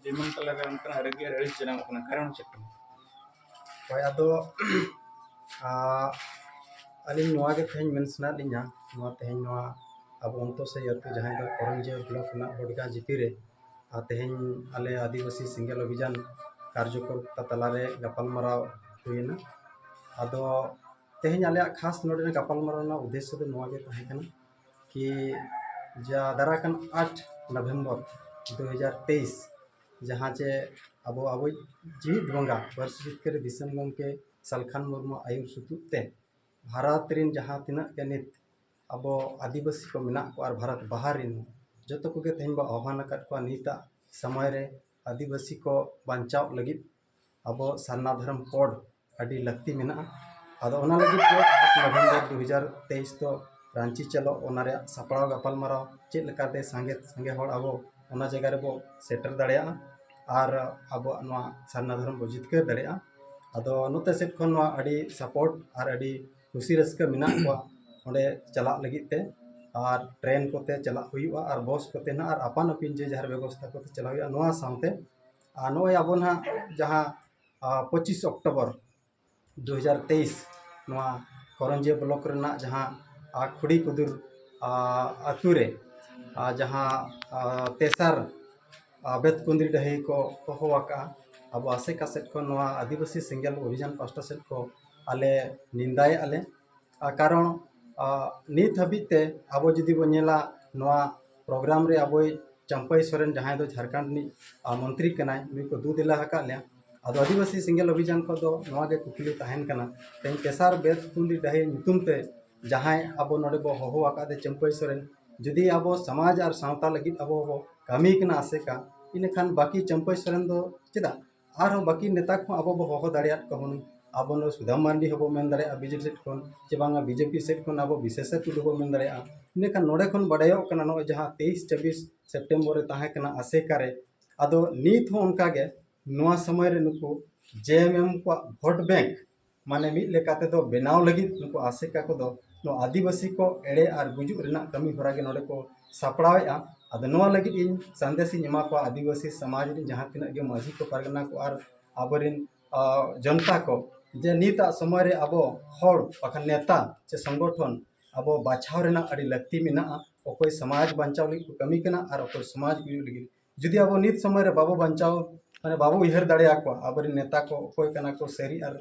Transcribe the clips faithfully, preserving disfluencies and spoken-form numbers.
ᱡᱮᱢᱚᱱ ᱛᱟᱞᱟᱨᱮ ᱚᱱᱠᱟᱱᱟᱜ ᱨᱟᱹᱜᱤ ᱟᱨ ᱟᱹᱲᱤᱥ ᱡᱟᱱᱟᱢᱚᱜ ᱠᱟᱱᱟ, ᱠᱟᱨᱚᱱ ᱪᱮᱫ ᱠᱟᱱᱟ? ᱦᱳᱭ, ᱟᱫᱚ ᱟᱹᱞᱤᱧ ᱱᱚᱣᱟ ᱜᱮ ᱛᱮᱦᱮᱧ ᱢᱮᱱ ᱥᱟᱱᱟᱭᱮᱫ ᱞᱤᱧᱟ, ᱱᱚᱣᱟ ᱛᱮᱦᱮᱧ ᱱᱚᱣᱟ ᱟᱵᱚ ᱚᱱᱛᱚᱥᱟᱭᱤ ᱟᱹᱛᱩ, ᱡᱟᱦᱟᱸᱭ ᱫᱚ ᱠᱚᱨᱚᱧᱡᱤᱭᱟᱹ ᱵᱞᱚᱠ ᱨᱮᱱᱟᱜ ᱵᱚᱰᱜᱟ ᱡᱤᱯᱤ ᱨᱮ, ᱟᱨ ᱛᱮᱦᱮᱧ ᱟᱞᱮ ᱟᱹᱫᱤᱵᱟᱹᱥᱤ ᱥᱮᱸᱜᱮᱞ ᱚᱵᱷᱤᱡᱟᱱ ᱠᱟᱨᱡᱚᱠᱚᱨᱛᱟ ᱛᱟᱞᱟᱨᱮ ᱜᱟᱯᱟᱞᱢᱟᱨᱟᱣ ᱦᱩᱭᱮᱱᱟ᱾ ᱟᱫᱚ ᱛᱮᱦᱮᱧ ᱟᱞᱮᱭᱟᱜ ᱠᱷᱟᱥ ᱱᱚᱰᱮᱱᱟᱜ ᱜᱟᱯᱟᱞᱢᱟᱨᱟᱣ ᱨᱮᱱᱟᱜ ᱩᱫᱽᱫᱮᱥᱥᱚ ᱫᱚ ᱱᱚᱣᱟ ᱜᱮ ᱛᱟᱦᱮᱸ ᱠᱟᱱᱟ ᱠᱤ ᱡᱟ ᱫᱟᱨᱟ ᱠᱟᱱ ᱟᱴ ᱱᱚᱵᱷᱮᱢᱵᱚᱨ ᱫᱩ ᱦᱟᱡᱟᱨ ᱛᱮᱭᱤᱥ, ᱡᱟᱦᱟᱸ ᱪᱮ ᱟᱵᱚ ᱟᱵᱚᱭᱤᱡ ᱡᱤᱣᱤᱫ ᱵᱚᱸᱜᱟ ᱯᱟᱹᱨᱥᱤ ᱡᱤᱛᱠᱟᱹᱨᱤ ᱫᱤᱥᱚᱢ ᱜᱚᱢᱠᱮ ᱥᱟᱞᱠᱷᱟᱱ ᱢᱩᱨᱢᱩ ᱟᱹᱭᱩᱨ ᱥᱩᱛᱩᱜ ᱛᱮ ᱵᱷᱟᱨᱚᱛ ᱨᱮᱱ ᱡᱟᱦᱟᱸ ᱛᱤᱱᱟᱹᱜ ᱜᱮ ᱱᱤᱛ ᱟᱵᱚ ᱟᱹᱫᱤᱵᱟᱹᱥᱤ ᱠᱚ ᱢᱮᱱᱟᱜ ᱠᱚᱣᱟ ᱟᱨ ᱵᱷᱟᱨᱚᱛ ᱵᱟᱦᱟᱨ ᱨᱮᱱ ᱡᱚᱛᱚ ᱠᱚᱜᱮ ᱛᱮᱦᱮᱧ ᱵᱚ ᱟᱦᱣᱟᱱ ᱟᱠᱟᱫ ᱠᱚᱣᱟ᱾ ᱱᱤᱛᱟᱜ ᱥᱚᱢᱚᱭ ᱨᱮ ᱟᱹᱫᱤᱵᱟᱹᱥᱤ ᱠᱚ ᱵᱟᱧᱪᱟᱣ ᱞᱟᱹᱜᱤᱫ ᱟᱵᱚ ᱥᱟᱨᱱᱟ ᱫᱷᱚᱨᱚᱢ ᱠᱳᱰ ᱟᱹᱰᱤ ᱞᱟᱹᱠᱛᱤ ᱢᱮᱱᱟᱜᱼᱟ᱾ ᱟᱫᱚ ᱚᱱᱟ ᱞᱟᱹᱜᱤᱫ ᱜᱮ ᱟᱴ ᱱᱚᱵᱷᱮᱢᱵᱚᱨ ᱫᱩ ᱦᱟᱡᱟᱨ ᱛᱮᱭᱤᱥ ᱫᱚ ᱨᱟᱺᱪᱤ ᱪᱟᱞᱚᱜ, ᱚᱱᱟ ᱨᱮᱭᱟᱜ ᱥᱟᱯᱲᱟᱣ ᱜᱟᱯᱟᱞᱢᱟᱨᱟᱣ ᱪᱮᱫ ᱞᱮᱠᱟᱛᱮ ᱥᱟᱸᱜᱮ ᱥᱟᱸᱜᱮ ᱦᱚᱲ ᱟᱵᱚ ᱚᱱᱟ ᱡᱟᱭᱜᱟ ᱨᱮᱵᱚ ᱥᱮᱴᱮᱨ ᱫᱟᱲᱮᱭᱟᱜᱼᱟ ᱟᱨ ᱟᱵᱚᱣᱟᱜ ᱱᱚᱣᱟ ᱥᱟᱨᱱᱟ ᱫᱷᱚᱨᱚᱢ ᱵᱚ ᱡᱤᱛᱠᱟᱹᱨ ᱫᱟᱲᱮᱭᱟᱜᱼᱟ᱾ ᱟᱫᱚ ᱱᱚᱛᱮ ᱥᱮᱫ ᱠᱷᱚᱱ ᱱᱚᱣᱟ ᱟᱹᱰᱤ ᱥᱟᱯᱳᱨᱴ ᱟᱨ ᱟᱹᱰᱤ ᱠᱩᱥᱤ ᱨᱟᱹᱥᱠᱟᱹ ᱢᱮᱱᱟᱜ ᱠᱚᱣᱟ ᱚᱸᱰᱮ ᱪᱟᱞᱟᱜ ᱞᱟᱹᱜᱤᱫ ᱛᱮ᱾ ᱟᱨ ᱴᱨᱮᱱ ᱠᱚᱛᱮ ᱪᱟᱞᱟᱜ ᱦᱩᱭᱩᱜᱼᱟ ᱟᱨ ᱵᱚᱥ ᱠᱚᱛᱮ ᱱᱟᱜ ᱟᱨ ᱟᱯᱟᱱ ᱟᱹᱯᱤᱱ ᱡᱮ ᱡᱟᱦᱟᱨ ᱵᱮᱵᱚᱥᱛᱷᱟ ᱠᱚᱛᱮ ᱪᱟᱞᱟᱜ ᱦᱩᱭᱩᱜᱼᱟ᱾ ᱱᱚᱣᱟ ᱥᱟᱶᱛᱮ ᱟᱨ ᱱᱚᱜᱼᱚᱭ ᱟᱵᱚ ᱱᱟᱦᱟᱜ ᱡᱟᱦᱟᱸ, ᱟ, ᱯᱚᱸᱪᱤᱥ ᱚᱠᱴᱳᱵᱚᱨ ᱫᱩ ᱦᱟᱡᱟᱨ ᱛᱮᱭᱤᱥ ᱱᱚᱣᱟ ᱠᱚᱨᱚᱧᱡᱤᱭᱟᱹ ᱵᱞᱚᱠ ᱨᱮᱱᱟᱜ ᱡᱟᱦᱟᱸ, ᱟ, ᱠᱷᱩᱲᱤ ᱠᱩᱫᱩᱨ, ᱟ, ᱟᱹᱛᱩ ᱨᱮ, ᱟ, ᱡᱟᱦᱟᱸ, ᱟ, ᱛᱮᱥᱟᱨ, ᱟ, ᱵᱮᱛᱠᱩᱸᱫᱽᱨᱤ ᱰᱟᱹᱦᱤ ᱠᱚ ᱦᱚᱦᱚ ᱟᱠᱟᱫᱼᱟ᱾ ᱟᱵᱚ ᱟᱥᱮᱠᱟ ᱥᱮᱫ ᱠᱷᱚᱱ ᱱᱚᱣᱟ ᱟᱹᱫᱤᱵᱟᱹᱥᱤ ᱥᱮᱸᱜᱮᱞ ᱚᱵᱷᱤᱡᱟᱱ ᱯᱟᱥᱴᱟ ᱥᱮᱫ ᱠᱚ ᱟᱞᱮ ᱱᱮᱱᱫᱟᱭᱮᱫᱼᱟ ᱞᱮ᱾ ᱟ, ᱠᱟᱨᱚᱱ, ᱟ, ᱱᱤᱛ ᱦᱟᱹᱵᱤᱡ ᱛᱮ ᱟᱵᱚ ᱡᱩᱫᱤ ᱵᱚᱱ ᱧᱮᱞᱟ, ᱱᱚᱣᱟ ᱯᱨᱳᱜᱨᱟᱢ ᱨᱮ ᱟᱵᱚᱭᱤᱡ ᱪᱟᱢᱯᱟᱹᱭ ᱥᱚᱨᱮᱱ, ᱡᱟᱦᱟᱸᱭ ᱫᱚ ᱡᱷᱟᱲᱠᱷᱚᱸᱰ ᱨᱤᱱᱤᱡ, ᱟ, ᱢᱚᱱᱛᱨᱤ ᱠᱟᱱᱟᱭ, ᱱᱩᱭ ᱠᱚ ᱫᱩ ᱫᱮᱞᱟ ᱟᱠᱟᱫ ᱞᱮᱭᱟ᱾ ᱟᱫᱚ ᱟᱹᱫᱤᱵᱟᱹᱥᱤ ᱥᱮᱸᱜᱮᱞ ᱚᱵᱷᱤᱡᱟᱱ ᱠᱷᱚᱱ ᱫᱚ ᱱᱚᱣᱟ ᱜᱮ ᱠᱩᱠᱞᱤ ᱛᱟᱦᱮᱱ ᱠᱟᱱᱟ, ᱛᱮᱦᱮᱧ ᱛᱮᱥᱟᱨ ᱵᱮᱛᱠᱩᱸᱫᱽᱨᱤ ᱰᱟᱹᱦᱤ ᱧᱩᱛᱩᱢ ᱛᱮ ᱡᱟᱦᱟᱸᱭ ᱟᱵᱚ ᱱᱚᱰᱮ ᱵᱚ ᱦᱚᱦᱚ ᱟᱠᱟᱫ ᱫᱮ ᱪᱟᱢᱯᱟᱹᱭ ᱥᱚᱨᱮᱱ, ᱡᱩᱫᱤ ᱟᱵᱚ ᱥᱚᱢᱟᱡᱽ ᱟᱨ ᱥᱟᱶᱛᱟ ᱞᱟᱹᱜᱤᱫ ᱟᱵᱚ ᱵᱚ ᱠᱟᱹᱢᱤ ᱠᱟᱱᱟ ᱟᱥᱮᱠᱟ, ᱤᱱᱟᱹᱠᱷᱟᱱ ᱵᱟᱹᱠᱤ ᱪᱟᱢᱯᱟᱹᱭ ᱥᱚᱨᱮᱱ ᱫᱚ ᱪᱮᱫᱟᱜ? ᱟᱨᱦᱚᱸ ᱵᱟᱹᱠᱤ ᱱᱮᱛᱟ ᱠᱚᱦᱚᱸ ᱟᱵᱚ ᱵᱚ ᱦᱚᱦᱚ ᱫᱟᱲᱮᱭᱟᱜ ᱠᱚ ᱦᱩᱱᱟᱹᱝ᱾ ᱟᱵᱚ ᱱᱚᱰᱮ ᱥᱩᱫᱟᱢ ᱢᱟᱨᱰᱤ ᱦᱚᱸᱵᱚ ᱢᱮᱱ ᱫᱟᱲᱮᱭᱟᱜᱼᱟ ᱵᱤᱡᱮᱯᱤ ᱥᱮᱫ ᱠᱷᱚᱱ, ᱪᱮ ᱵᱟᱝᱟ ᱵᱤᱡᱮᱯᱤ ᱥᱮᱫ ᱠᱷᱚᱱ ᱟᱵᱚ ᱵᱤᱥᱮᱥᱟ ᱴᱩᱰᱩ ᱵᱚ ᱢᱮᱱ ᱫᱟᱲᱮᱭᱟᱜᱼᱟ᱾ ᱤᱱᱟᱹᱠᱷᱟᱱ ᱱᱚᱰᱮ ᱠᱷᱚᱱ ᱵᱟᱰᱟᱭᱚᱜ ᱠᱟᱱᱟ ᱱᱚᱜᱼᱚᱭ ᱡᱟᱦᱟᱸ ᱛᱮᱭᱤᱥ ᱪᱚᱵᱵᱤᱥ ᱥᱮᱯᱴᱮᱢᱵᱚᱨ ᱨᱮ ᱛᱟᱦᱮᱸ ᱠᱟᱱᱟ ᱟᱥᱮᱠᱟ ᱨᱮ, ᱟᱫᱚ ᱱᱤᱛ ᱦᱚᱸ ᱚᱱᱠᱟ ᱜᱮ ᱱᱚᱣᱟ ᱥᱚᱢᱚᱭ ᱨᱮ ᱱᱩᱠᱩ ᱡᱮ ᱮᱢ ᱮᱢ ᱠᱚᱣᱟᱜ ᱵᱷᱳᱴ ᱵᱮᱝᱠ, ᱢᱟᱱᱮ ᱢᱤᱫ ᱞᱮᱠᱟ ᱛᱮᱫᱚ ᱵᱮᱱᱟᱣ ᱞᱟᱹᱜᱤᱫ ᱱᱩᱠᱩ ᱟᱥᱮᱠᱟ ᱠᱚᱫᱚ ᱱᱚᱣᱟ ᱟᱹᱫᱤᱵᱟᱹᱥᱤ ᱠᱚ ᱮᱲᱮ ᱟᱨ ᱜᱩᱡᱩᱜ ᱨᱮᱱᱟᱜ ᱠᱟᱹᱢᱤ ᱦᱚᱨᱟ ᱜᱮ ᱱᱚᱰᱮ ᱠᱚ ᱥᱟᱯᱲᱟᱣᱮᱫᱼᱟ᱾ ᱟᱫᱚ ᱱᱚᱣᱟ ᱞᱟᱹᱜᱤᱫ ᱤᱧ ᱥᱟᱸᱫᱮᱥ ᱤᱧ ᱮᱢᱟ ᱠᱚᱣᱟ ᱟᱹᱫᱤᱵᱟᱹᱥᱤ ᱥᱚᱢᱟᱡᱽ ᱨᱮᱱ ᱡᱟᱦᱟᱸ ᱛᱤᱱᱟᱹᱜ ᱜᱮ ᱢᱟᱹᱡᱷᱤ ᱠᱚ, ᱯᱟᱨᱜᱟᱱᱟ ᱠᱚ ᱟᱨ ᱟᱵᱚᱨᱮᱱ ᱡᱚᱱᱛᱟ ᱠᱚ, ᱡᱮ ᱱᱤᱛᱟᱜ ᱥᱚᱢᱚᱭ ᱨᱮ ᱟᱵᱚ ᱦᱚᱲ ᱵᱟᱠᱷᱟᱱ ᱱᱮᱛᱟ ᱪᱮ ᱥᱚᱝᱜᱚᱴᱷᱚᱱ ᱟᱵᱚ ᱵᱟᱪᱷᱟᱣ ᱨᱮᱱᱟᱜ ᱟᱹᱰᱤ ᱞᱟᱹᱠᱛᱤ ᱢᱮᱱᱟᱜᱼᱟ᱾ ᱚᱠᱚᱭ ᱥᱚᱢᱟᱡᱽ ᱵᱟᱧᱪᱟᱣ ᱞᱟᱹᱜᱤᱫ ᱠᱚ ᱠᱟᱹᱢᱤ ᱠᱟᱱᱟ ᱟᱨ ᱚᱠᱚᱭ ᱥᱚᱢᱟᱡᱽ ᱜᱩᱡᱩᱜ ᱞᱟᱹᱜᱤᱫ᱾ ᱡᱩᱫᱤ ᱟᱵᱚ ᱱᱤᱛ ᱥᱚᱢᱚᱭ ᱨᱮ ᱵᱟᱵᱚ ᱵᱟᱧᱪᱟᱣ, ᱢᱟᱱᱮ ᱵᱟᱵᱚ ᱩᱭᱦᱟᱹᱨ ᱫᱟᱲᱮᱭᱟᱠᱚᱣᱟ ᱟᱵᱚᱨᱮᱱ ᱱᱮᱛᱟ ᱠᱚ ᱚᱠᱚᱭ ᱠᱟᱱᱟ ᱠᱚ ᱥᱟᱹᱨᱤ ᱟᱨ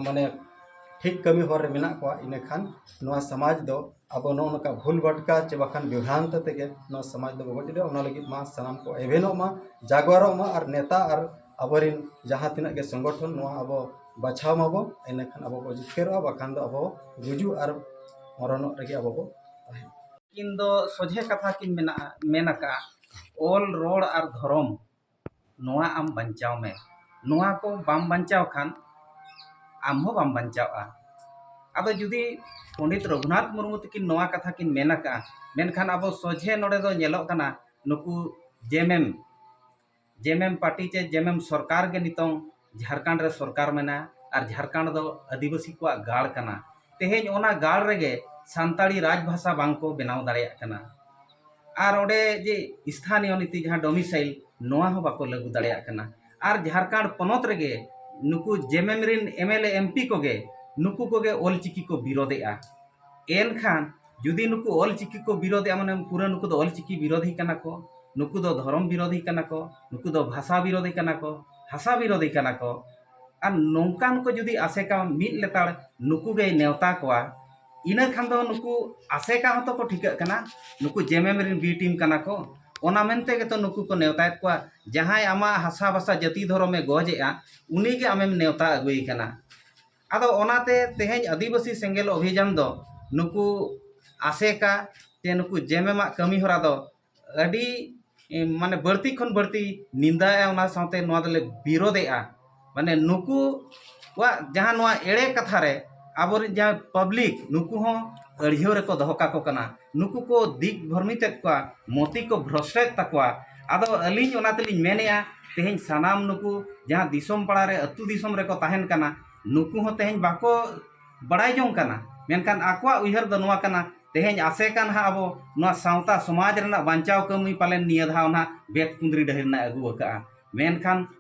ᱢᱟᱱᱮ ᱴᱷᱤᱠ ᱠᱟᱹᱢᱤ ᱦᱚᱨ ᱨᱮ ᱢᱮᱱᱟᱜ ᱠᱚᱣᱟ, ᱤᱱᱟᱹᱠᱷᱟᱱ ᱱᱚᱣᱟ ᱥᱚᱢᱟᱡᱽ ᱫᱚ ᱟᱵᱚ ᱱᱚᱜᱼᱚ ᱱᱚᱝᱠᱟ ᱵᱷᱩᱞ ᱵᱷᱟᱴᱠᱟ ᱪᱮ ᱵᱟᱠᱷᱟᱱ ᱵᱤᱵᱷᱨᱟᱱᱛ ᱛᱮᱜᱮ ᱱᱚᱣᱟ ᱥᱚᱢᱟᱡᱽ ᱫᱚ ᱜᱚᱡ ᱤᱫᱤᱜᱼᱟ᱾ ᱚᱱᱟ ᱞᱟᱹᱜᱤᱫ ᱢᱟ ᱥᱟᱱᱟᱢ ᱠᱚ ᱮᱵᱷᱮᱱᱚᱜ ᱢᱟ, ᱡᱟᱜᱣᱟᱨᱚᱜ ᱢᱟ ᱟᱨ ᱱᱮᱛᱟ ᱟᱨ ᱟᱵᱚᱨᱮᱱ ᱡᱟᱦᱟᱸ ᱛᱤᱱᱟᱹᱜ ᱜᱮ ᱥᱚᱝᱜᱚᱴᱷᱚᱱ ᱱᱚᱣᱟ ᱟᱵᱚ ᱵᱟᱪᱷᱟᱣ ᱢᱟᱵᱚ, ᱤᱱᱟᱹᱠᱷᱟᱱ ᱟᱵᱚ ᱵᱚ ᱡᱤᱛᱠᱟᱹᱨᱚᱜᱼᱟ, ᱵᱟᱠᱷᱟᱱ ᱫᱚ ᱟᱵᱚ ᱜᱩᱡᱩᱜ ᱟᱨ ᱢᱚᱨᱚᱱᱚᱜ ᱨᱮᱜᱮ ᱟᱵᱚ ᱵᱚ ᱛᱟᱦᱮᱱᱟ᱾ ᱩᱱᱠᱤᱱ ᱫᱚ ᱥᱚᱡᱷᱮ ᱠᱟᱛᱷᱟ ᱠᱤᱱ ᱢᱮᱱᱟᱜᱼᱟ, ᱢᱮᱱ ᱟᱠᱟᱫᱼᱟ, "ᱚᱞ, ᱨᱚᱲ ᱟᱨ ᱫᱷᱚᱨᱚᱢ, ᱱᱚᱣᱟ ᱟᱢ ᱵᱟᱧᱪᱟᱣ ᱢᱮ, ᱱᱚᱣᱟ ᱠᱚ ᱵᱟᱢ ᱵᱟᱧᱪᱟᱣ ᱠᱷᱟᱱ ᱟᱢ ᱦᱚᱸ ᱵᱟᱢ ᱵᱟᱧᱪᱟᱣᱼᱟ᱾" ᱟᱫᱚ ᱡᱩᱫᱤ ᱯᱚᱸᱰᱤᱛ ᱨᱚᱜᱷᱩᱱᱟᱛᱷ ᱢᱩᱨᱢᱩ ᱛᱟᱹᱠᱤᱱ ᱱᱚᱣᱟ ᱠᱟᱛᱷᱟ ᱠᱤᱱ ᱢᱮᱱ ᱟᱠᱟᱫᱼᱟ, ᱢᱮᱱᱠᱷᱟᱱ ᱟᱵᱚ ᱥᱚᱡᱷᱮ ᱱᱚᱰᱮ ᱫᱚ ᱧᱮᱞᱚᱜ ᱠᱟᱱᱟ, ᱱᱩᱠᱩ ᱡᱮᱢᱮᱢ ᱡᱮᱢᱮᱢ ᱯᱟᱨᱴᱤ ᱪᱮ ᱡᱮᱢᱮᱢ ᱥᱚᱨᱠᱟᱨ ᱜᱮ ᱱᱤᱛᱚᱝ ᱡᱷᱟᱲᱠᱷᱚᱸᱰ ᱨᱮ ᱥᱚᱨᱠᱟᱨ ᱢᱮᱱᱟᱜᱼᱟ ᱟᱨ ᱡᱷᱟᱲᱠᱷᱚᱸᱰ ᱫᱚ ᱟᱹᱫᱤᱵᱟᱹᱥᱤ ᱠᱚᱣᱟᱜ ᱜᱟᱲ ᱠᱟᱱᱟ᱾ ᱛᱮᱦᱮᱧ ᱚᱱᱟ ᱜᱟᱲ ᱨᱮᱜᱮ ᱥᱟᱱᱛᱟᱲᱤ ᱨᱟᱡᱽ ᱵᱷᱟᱥᱟ ᱵᱟᱝ ᱠᱚ ᱵᱮᱱᱟᱣ ᱫᱟᱲᱮᱭᱟᱜ ᱠᱟᱱᱟ᱾ ᱟᱨ ᱚᱸᱰᱮ ᱡᱮ ᱥᱛᱷᱟᱱᱤᱭᱚ ᱱᱤᱛᱤ, ᱡᱟᱦᱟᱸ domicile, ᱱᱚᱣᱟ ᱦᱚᱸ ᱵᱟᱠᱚ ᱞᱟᱹᱜᱩ ᱫᱟᱲᱮᱭᱟᱜ ᱠᱟᱱᱟ᱾ ᱟᱨ ᱡᱷᱟᱲᱠᱷᱚᱸᱰ ᱯᱚᱱᱚᱛ ᱨᱮᱜᱮ ᱱᱩᱠᱩ ᱡᱮᱢᱮᱢ ᱨᱮᱱ MLA, MP ᱠᱚᱜᱮ, ᱱᱩᱠᱩ ᱠᱚᱜᱮ ᱚᱞᱪᱤᱠᱤ ᱠᱚ ᱵᱤᱨᱳᱫᱮᱜᱼᱟ᱾ ᱮᱱᱠᱷᱟᱱ ᱡᱩᱫᱤ ᱱᱩᱠᱩ ᱚᱞᱪᱤᱠᱤ ᱠᱚ ᱵᱤᱨᱳᱫᱮᱜᱼᱟ, ᱢᱟᱱᱮ ᱯᱩᱨᱟᱹ ᱱᱩᱠᱩ ᱫᱚ ᱚᱞᱪᱤᱠᱤ ᱵᱤᱨᱳᱫᱷᱤ ᱠᱟᱱᱟ ᱠᱚ, ᱱᱩᱠᱩ ᱫᱚ ᱫᱷᱚᱨᱚᱢ ᱵᱤᱨᱳᱫᱷᱤ ᱠᱟᱱᱟ ᱠᱚ, ᱱᱩᱠᱩ ᱫᱚ ᱵᱷᱟᱥᱟ ᱵᱤᱨᱳᱫᱷᱤ ᱠᱟᱱᱟ ᱠᱚ, ᱦᱟᱥᱟ ᱵᱤᱨᱳᱫᱷᱤ ᱠᱟᱱᱟ ᱠᱚ᱾ ᱟᱨ ᱱᱚᱝᱠᱟᱱ ᱠᱚ ᱡᱩᱫᱤ ᱟᱥᱮᱠᱟ ᱢᱤᱫ ᱞᱮᱛᱟᱲ ᱱᱩᱠᱩ ᱜᱮᱭ ᱱᱮᱣᱛᱟ ᱠᱚᱣᱟ, ᱤᱱᱟᱹ ᱠᱷᱟᱱ ᱫᱚ ᱱᱩᱠᱩ ᱟᱥᱮᱠᱟ ᱦᱚᱸᱛᱚ ᱠᱚ ᱴᱷᱤᱠᱟᱹᱜ ᱠᱟᱱᱟ, ᱱᱩᱠᱩ ᱡᱮᱢᱮᱢ ᱨᱮᱱ B team ᱠᱟᱱᱟ ᱠᱚ᱾ ᱚᱱᱟ ᱢᱮᱱᱛᱮ ᱜᱮᱛᱚ ᱱᱩᱠᱩ ᱠᱚ ᱱᱮᱣᱛᱟᱭᱮᱫ ᱠᱚᱣᱟ, ᱡᱟᱦᱟᱸᱭ ᱟᱢᱟᱜ ᱦᱟᱥᱟ ᱵᱷᱟᱥᱟ ᱡᱟᱹᱛᱤ ᱫᱷᱚᱨᱚᱢᱮ ᱜᱚᱡᱮᱜᱼᱟ, ᱩᱱᱤᱜᱮ ᱟᱢᱮᱢ ᱱᱮᱣᱛᱟ ᱟᱹᱜᱩᱭᱮ ᱠᱟᱱᱟ᱾ ᱟᱫᱚ ᱚᱱᱟᱛᱮ ᱛᱮᱦᱮᱧ ᱟᱹᱫᱤᱵᱟᱹᱥᱤ ᱥᱮᱸᱜᱮᱞ ᱚᱵᱷᱤᱡᱟᱱ ᱫᱚ ᱱᱩᱠᱩ ᱟᱥᱮᱠᱟ ᱥᱮ ᱱᱩᱠᱩ ᱡᱮᱢᱮᱢᱟᱜ ᱠᱟᱹᱢᱤ ᱦᱚᱨᱟ ᱫᱚ ᱟᱹᱰᱤ, ᱮ, ᱢᱟᱱᱮ ᱵᱟᱹᱲᱛᱤ ᱠᱷᱚᱱ ᱵᱟᱹᱲᱛᱤ ᱱᱤᱱᱫᱟᱭᱟ, ᱚᱱᱟ ᱥᱟᱶᱛᱮ ᱱᱚᱣᱟ ᱫᱚᱞᱮ ᱵᱤᱨᱳᱫᱷᱮᱜᱼᱟ᱾ ᱢᱟᱱᱮ ᱱᱩᱠᱩᱣᱟᱜ ᱡᱟᱦᱟᱸ ᱱᱚᱣᱟ ᱮᱲᱮ ᱠᱟᱛᱷᱟ ᱨᱮ ᱟᱵᱚᱨᱮᱱ ᱡᱟᱦᱟᱸ public, ᱱᱩᱠᱩ ᱦᱚᱸ ᱟᱹᱲᱭᱟᱹᱣ ᱨᱮᱠᱚ ᱫᱚᱦᱚ ᱠᱟᱠᱚ ᱠᱟᱱᱟ, ᱱᱩᱠᱩ ᱠᱚ ᱫᱤᱜᱽ ᱵᱷᱨᱚᱢᱤᱛᱮᱫ ᱠᱚᱣᱟ, ᱢᱚᱛᱤ ᱠᱚ ᱵᱷᱨᱚᱥᱴᱮᱫ ᱛᱟᱠᱚᱣᱟ᱾ ᱟᱫᱚ ᱟᱹᱞᱤᱧ ᱚᱱᱟ ᱛᱮᱞᱤᱧ ᱢᱮᱱᱮᱜᱼᱟ, ᱛᱮᱦᱮᱧ ᱥᱟᱱᱟᱢ ᱱᱩᱠᱩ ᱡᱟᱦᱟᱸ ᱫᱤᱥᱚᱢ ᱯᱟᱲᱟ ᱨᱮ, ᱟᱹᱛᱩ ᱫᱤᱥᱚᱢ ᱨᱮᱠᱚ ᱛᱟᱦᱮᱱ ᱠᱟᱱᱟ, ᱱᱩᱠᱩ ᱦᱚᱸ ᱛᱮᱦᱮᱧ ᱵᱟᱠᱚ ᱵᱟᱲᱟᱭ ᱡᱚᱝ ᱠᱟᱱᱟ, ᱢᱮᱱᱠᱷᱟᱱ ᱟᱠᱚᱣᱟᱜ ᱩᱭᱦᱟᱹᱨ ᱫᱚ ᱱᱚᱣᱟ ᱠᱟᱱᱟ, ᱛᱮᱦᱮᱧ ᱟᱥᱮᱠᱟ ᱱᱟᱦᱟᱜ ᱟᱵᱚ ᱱᱚᱣᱟ ᱥᱟᱶᱛᱟ ᱥᱚᱢᱟᱡᱽ ᱨᱮᱱᱟᱜ ᱵᱟᱧᱪᱟᱣ ᱠᱟᱹᱢᱤ ᱯᱟᱞᱮᱱ ᱱᱤᱭᱟᱹ ᱫᱷᱟᱣ ᱱᱟᱦᱟᱜ ᱵᱮᱛ ᱠᱩᱸᱫᱽᱨᱤ ᱰᱟᱹᱦᱤ ᱨᱮᱱᱟᱜ ᱟᱹᱜᱩ ᱟᱠᱟᱜᱼᱟ᱾ ᱢᱮᱱᱠᱷᱟᱱ